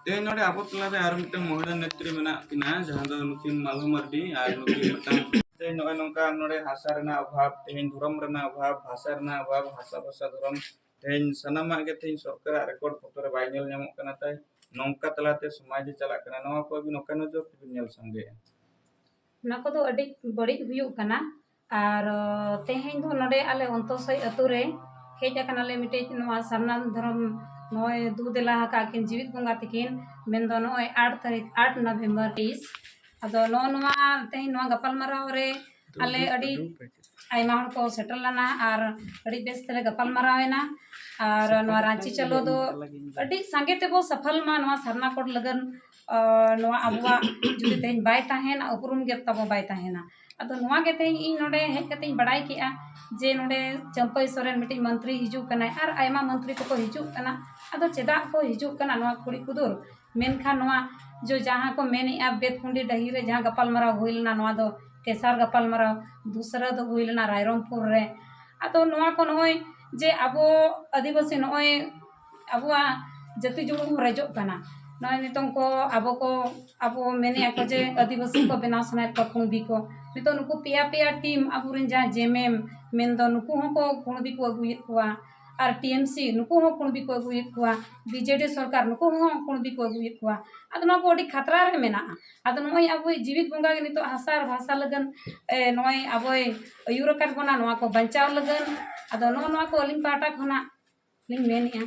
ᱛᱮᱦᱮᱧ ᱱᱚᱰᱮ ᱟᱵᱚ ᱛᱟᱞᱟᱨᱮ ᱟᱨ ᱢᱤᱫᱴᱟᱝ ᱢᱚᱦᱤᱞᱟ ᱱᱮᱛᱨᱤ ᱢᱮᱱᱟᱜ ᱠᱤᱱᱟ, ᱡᱟᱦᱟᱸ ᱫᱚ ᱱᱩᱠᱤᱱ ᱢᱟᱞᱦᱚ ᱢᱟᱨᱰᱤ ᱟᱨ ᱱᱩᱠᱤᱱ ᱢᱤᱫᱴᱟᱝ ᱛᱮᱦᱮᱧ ᱱᱚᱜᱼᱚᱭ ᱱᱚᱝᱠᱟ ᱱᱚᱰᱮ ᱦᱟᱥᱟ ᱨᱮᱱᱟᱜ ᱚᱵᱷᱟᱵᱽ, ᱛᱮᱦᱮᱧ ᱫᱷᱚᱨᱚᱢ ᱨᱮᱱᱟᱜ ᱚᱵᱷᱟᱵᱽ, ᱵᱷᱟᱥᱟ ᱨᱮᱱᱟᱜ ᱚᱵᱷᱟᱵᱽ, ᱦᱟᱥᱟ ᱵᱷᱟᱥᱟ ᱫᱷᱚᱨᱚᱢ, ᱛᱮᱦᱮᱧ ᱥᱟᱱᱟᱢᱟᱜ ᱜᱮ ᱛᱮᱦᱮᱧ ᱥᱚᱨᱠᱟᱨᱟᱜ ᱨᱮᱠᱚᱨᱰ ᱯᱚᱛᱚᱵ ᱨᱮ ᱵᱟᱭ ᱧᱮᱞ ᱧᱟᱢᱚᱜ ᱠᱟᱱᱟ᱾ ᱛᱟᱭ ᱱᱚᱝᱠᱟ ᱛᱟᱞᱟᱛᱮ ᱥᱚᱢᱟᱡᱽ ᱮ ᱪᱟᱞᱟᱜ ᱠᱟᱱᱟ, ᱱᱚᱣᱟ ᱠᱚ ᱟᱹᱵᱤᱱ ᱚᱠᱟ ᱱᱚᱡᱚᱨ ᱛᱮᱵᱤᱱ ᱧᱮᱞ ᱥᱟᱢᱜᱮᱭᱟ? ᱚᱱᱟ ᱠᱚᱫᱚ ᱟᱹᱰᱤ ᱵᱟᱹᱲᱤᱡ ᱦᱩᱭᱩᱜ ᱠᱟᱱᱟ᱾ ᱟᱨ, ᱚ, ᱛᱮᱦᱮᱧ ᱫᱚ ᱱᱚᱰᱮ ᱟᱞᱮ ᱚᱱᱛᱚᱥᱚᱭ ᱟᱹᱛᱩ ᱨᱮ ᱦᱮᱡ ᱟᱠᱟᱱᱟᱞᱮ ᱢᱤᱫᱴᱤᱡ ᱱᱚᱣᱟ ᱥᱟᱨᱱᱟ ᱫᱷᱚᱨᱚᱢ ᱱᱚᱜᱼᱚᱭ ᱫᱩ ᱫᱮᱞᱟ ᱟᱠᱟᱫ ᱠᱤᱱ ᱡᱤᱣᱤᱫ ᱵᱚᱸᱜᱟ ᱛᱤᱠᱤᱱ, ᱢᱮᱱᱫᱚ ᱱᱚᱜᱼᱚᱭ ᱟᱴ ᱛᱟᱹᱨᱤᱠᱷ, ᱟᱴ ᱱᱚᱵᱷᱮᱢᱵᱚᱨ ᱛᱮᱭᱤᱥ᱾ ᱟᱫᱚ ᱱᱚᱜᱼᱚ ᱱᱚᱣᱟ ᱛᱮᱦᱮᱧ ᱱᱚᱣᱟ ᱜᱟᱯᱟᱞᱢᱟᱨᱟᱣ ᱨᱮ ᱟᱞᱮ ᱟᱹᱰᱤ ᱟᱭᱢᱟ ᱦᱚᱲ ᱠᱚ ᱥᱮᱴᱮᱨ ᱞᱮᱱᱟ ᱟᱨ ᱟᱹᱰᱤ ᱵᱮᱥ ᱛᱮᱞᱮ ᱜᱟᱯᱟᱞᱢᱟᱨᱟᱣ ᱮᱱᱟ᱾ ᱟᱨ ᱱᱚᱣᱟ ᱨᱟᱺᱪᱤ ᱪᱟᱞᱚ ᱫᱚ ᱟᱹᱰᱤ ᱥᱟᱸᱜᱮ ᱛᱮᱵᱚ ᱥᱟᱯᱷᱟᱞ ᱢᱟ ᱱᱚᱣᱟ ᱥᱟᱨᱱᱟ ᱠᱳᱰ ᱞᱟᱹᱜᱤᱫ᱾ ᱟᱨ ᱱᱚᱣᱟ ᱟᱵᱚᱣᱟᱜ ᱡᱩᱫᱤ ᱛᱮᱦᱮᱧ ᱵᱟᱭ ᱛᱟᱦᱮᱱᱟ, ᱩᱯᱨᱩᱢ ᱜᱮ ᱛᱟᱵᱚ ᱵᱟᱭ ᱛᱟᱦᱮᱱᱟ᱾ ᱟᱫᱚ ᱱᱚᱣᱟ ᱜᱮ ᱛᱮᱦᱮᱧ ᱤᱧ ᱱᱚᱰᱮ ᱦᱮᱡ ᱠᱟᱛᱮᱧ ᱵᱟᱲᱟᱭ ᱠᱮᱜᱼᱟ ᱡᱮ ᱱᱚᱰᱮ ᱪᱟᱹᱢᱯᱟᱹᱭ ᱥᱚᱨᱮᱱ ᱢᱤᱫᱴᱤᱡ ᱢᱚᱱᱛᱨᱤ ᱦᱤᱡᱩᱜ ᱠᱟᱱᱟᱭ ᱟᱨ ᱟᱭᱢᱟ ᱢᱚᱱᱛᱨᱤ ᱠᱚᱠᱚ ᱦᱤᱡᱩᱜ ᱠᱟᱱᱟ᱾ ᱟᱫᱚ ᱪᱮᱫᱟᱜ ᱠᱚ ᱦᱤᱡᱩᱜ ᱠᱟᱱᱟ ᱱᱚᱣᱟ ᱠᱩᱲᱤ ᱠᱚᱫᱚ? ᱢᱮᱱᱠᱷᱟᱱ ᱱᱚᱣᱟ ᱡᱚ ᱡᱟᱦᱟᱸ ᱠᱚ ᱢᱮᱱᱮᱜᱼᱟ, ᱵᱮᱛᱠᱩᱸᱰᱤ ᱰᱟᱹᱦᱤ ᱨᱮ ᱡᱟᱦᱟᱸ ᱜᱟᱯᱟᱞᱢᱟᱨᱟᱣ ᱦᱩᱭ ᱞᱮᱱᱟ, ᱱᱚᱣᱟ ᱫᱚ ᱛᱮᱥᱟᱨ ᱜᱟᱯᱟᱞᱢᱟᱨᱟᱣ, ᱫᱩᱥᱨᱟᱹ ᱫᱚ ᱦᱩᱭ ᱞᱮᱱᱟ ᱨᱟᱭᱨᱚᱝᱯᱩᱨ ᱨᱮ᱾ ᱟᱫᱚ ᱱᱚᱣᱟ ᱠᱚ ᱱᱚᱜᱼᱚᱭ ᱡᱮ ᱟᱵᱚ ᱟᱹᱫᱤᱵᱟᱹᱥᱤ ᱱᱚᱜᱼᱚᱭ ᱟᱵᱚᱣᱟᱜ ᱡᱟᱹᱛᱤ ᱡᱩᱲᱩ ᱦᱚᱸ ᱨᱮᱡᱚᱜ ᱠᱟᱱᱟ᱾ ᱱᱚᱜᱼᱚᱭ ᱱᱤᱛᱚᱝ ᱠᱚ ᱟᱵᱚ ᱠᱚ, ᱟᱵᱚ ᱢᱮᱱᱮᱜᱼᱟ ᱠᱚ ᱡᱮ ᱟᱹᱫᱤᱵᱟᱹᱥᱤ ᱠᱚ ᱵᱮᱱᱟᱣ ᱥᱟᱱᱟᱭᱮᱫ ᱠᱚᱣᱟ ᱠᱩᱬᱵᱤ ᱠᱚ᱾ ᱱᱤᱛᱚᱜ ᱱᱩᱠᱩ ᱯᱮᱭᱟ ᱯᱮᱭᱟ ᱴᱤᱢ ᱟᱵᱚᱨᱮᱱ ᱡᱟᱦᱟᱸ ᱡᱮᱢᱮᱢ ᱢᱮᱱᱫᱚ ᱱᱩᱠᱩ ᱦᱚᱸᱠᱚ ᱠᱩᱬᱵᱤ ᱠᱚ ᱟᱹᱜᱩᱭᱮᱫ ᱠᱚᱣᱟ, ᱟᱨ ᱴᱤᱮᱢᱥᱤ ᱱᱩᱠᱩ ᱦᱚᱸ ᱠᱩᱬᱵᱤ ᱠᱚ ᱟᱹᱜᱩᱭᱮᱫ ᱠᱚᱣᱟ, ᱵᱤᱡᱮᱰᱤ ᱥᱚᱨᱠᱟᱨ ᱱᱩᱠᱩ ᱦᱚᱸ ᱠᱩᱬᱵᱤ ᱠᱚ ᱟᱹᱜᱩᱭᱮᱫ ᱠᱚᱣᱟ᱾ ᱟᱫᱚ ᱱᱚᱣᱟ ᱠᱚ ᱟᱹᱰᱤ ᱠᱷᱟᱛᱨᱟ ᱨᱮ ᱢᱮᱱᱟᱜᱼᱟ᱾ ᱟᱫᱚ ᱱᱚᱜᱼᱚᱭ ᱟᱵᱚᱭᱤᱡ ᱡᱤᱣᱤᱫ ᱵᱚᱸᱜᱟ ᱜᱮ ᱱᱤᱛᱚᱜ ᱦᱟᱥᱟ ᱟᱨ ᱵᱷᱟᱥᱟ ᱞᱟᱹᱜᱤᱫ ᱮ, ᱱᱚᱜᱼᱚᱭ ᱟᱵᱚᱭ ᱟᱹᱭᱩᱨ ᱟᱠᱟᱫ ᱵᱚᱱᱟ ᱱᱚᱣᱟ ᱠᱚ ᱵᱟᱧᱪᱟᱣ ᱞᱟᱹᱜᱤᱫ᱾ ᱟᱫᱚ ᱱᱚᱜᱼᱚ ᱱᱚᱣᱟ ᱠᱚ ᱟᱹᱞᱤᱧ ᱯᱟᱦᱴᱟ ᱠᱷᱚᱱᱟᱜ ᱞᱤᱧ ᱢᱮᱱᱮᱫᱼᱟ᱾